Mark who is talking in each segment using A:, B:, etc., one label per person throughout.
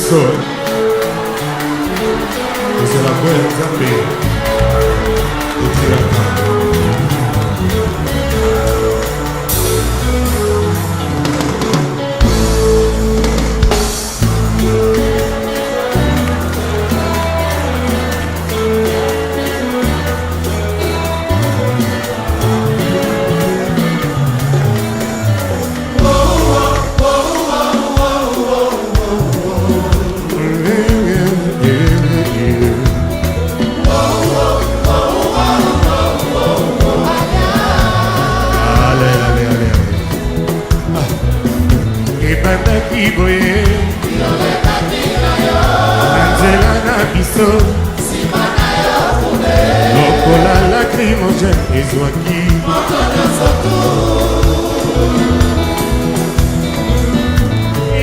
A: biso kozela ngo ya Nzambe etiraka. Allez, allez, allez, allez. Ebandaki boye na nzela na biso lokola lacrymogène ezwaki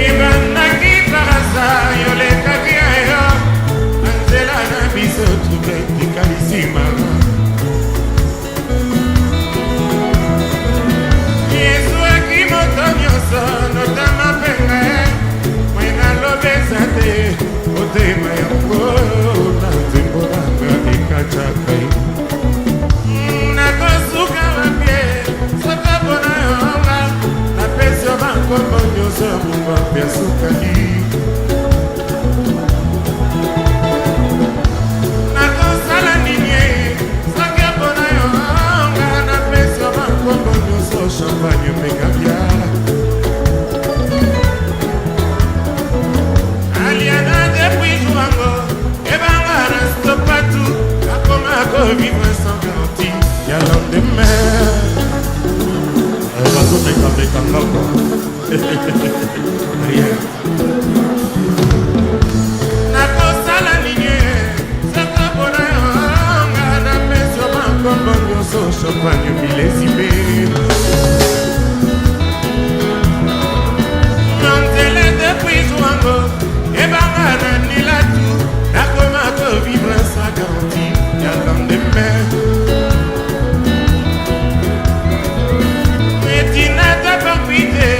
A: ebandaki par hasard yolekaki ya yo na nzela na biso trouble etikali nsima. Ezwaki moto nyonso notama mpe ngai mwe naloba eza te motema yango na nzembo nanga ekataka ye nakosuka wapi soki mpona yonga napesi yo bankombo nyonso mokwapi asukaki nakosala nini soki mpona yonga napesi yo bankombo nyonso champagne mpe caviar Aliana depuis jour yango ebanga na stopatu akoma kovivre sans garantie ya lendemain. Bazomekameka nga quoi, rien. Nakosala nini soki mpona yonga napesi yo bankombo nyonso champagne millésime nzela depuis jour yango ebanga na nilatu nakoma kovivre sans garantie ya lendemain. Etinata parpite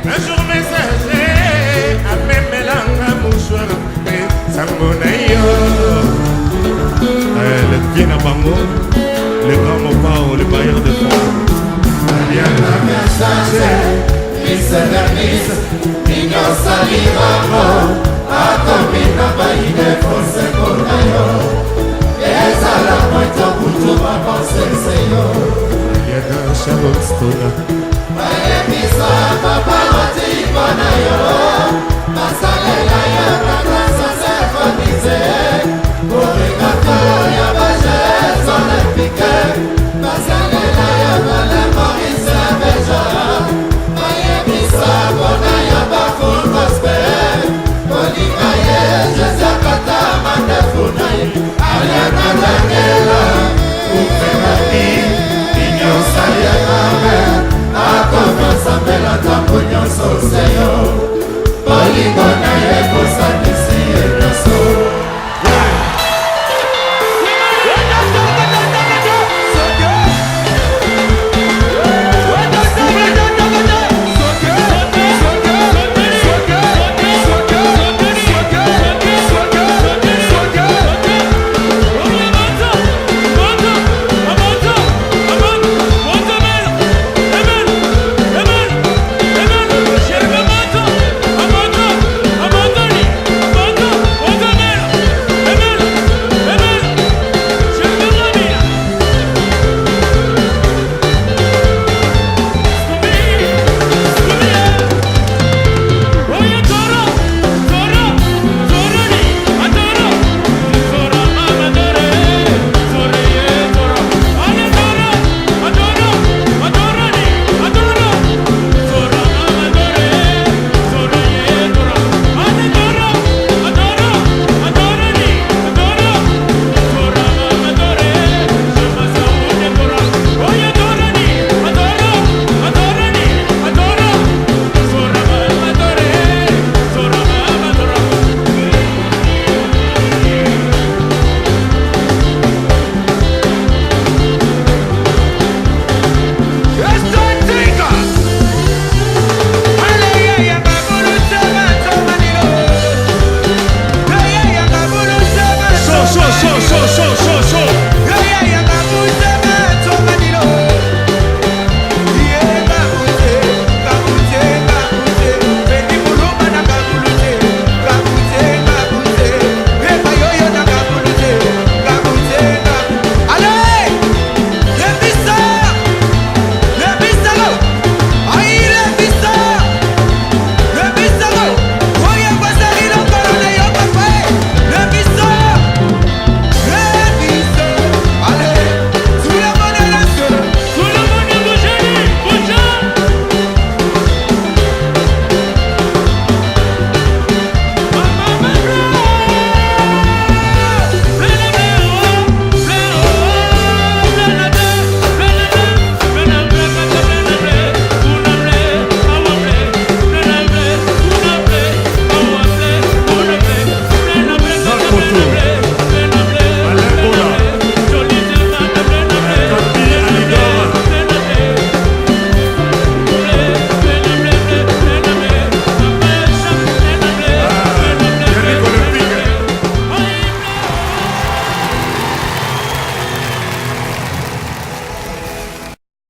A: un jour messager amemelanga mouchoir mpe sango na yo.
B: Le pied na bango, le grand Mopao, le bailleur de fonds.
A: Aliana
C: Messager Miss Bernice Nyonso akomi na baide foseko na yo ezala moto butu bakosese yo.
A: Aliana Sharon Stona.
C: Bayebisa baparoti na yo basalela yo na danse synchronisée chorégraphe ya bajeux olympiques basalela yo bale Maurice Beja bayebisa mpona yo bafull gospel kolinga ye Jésus akata mandefu na ye Aliana Daniela
A: Ufenaki
C: nyonso akomi osambela ntango nyonso se yo bolingo.